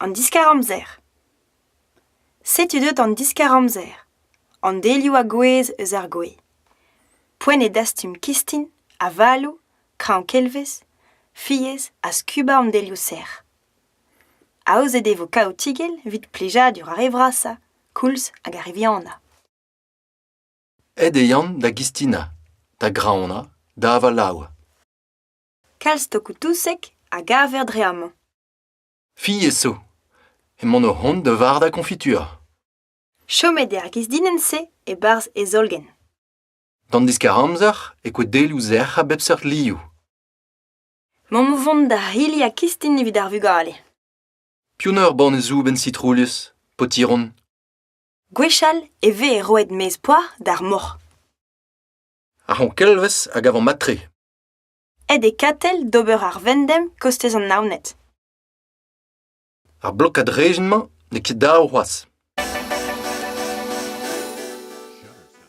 An diskar-amzer. Setu deuet an diskar-amzer. An delioù a gouezh eus ar gwez. Poent eo dastum kistin, avaloù, kraoñ-kelvez, fiez ha skubañ an delioù sec'h. Aozet e vo kaotigell evit plijadur ar re vrasañ, koulz hag ar re vihanañ. Aet eo Yann da gistinañ, da graoñañ, da avalaoua. Kalz tokoù-touseg a gaver dre amañ. Fiez zo. Emaon o vont da vardañ koñfitur. Chomet eo ar gizdinenn-se e-barzh he zolgenn. D'an diskar-amzer e kodelloù sec'h a bep seurt liv. Mamm o vont da hiliañ kistin evit ar vugale. Piv 'na ur banne soubenn sitroulez, potiron? Gwechall e veze roet mez-poazh d'ar moc'h. Ar c'honkelvez a gavan mat-tre. Aet eo Katell d'ober ar vendem kostez an Naoned. Ar blokad rezin-mañ n'eo ket dav c'hoazh.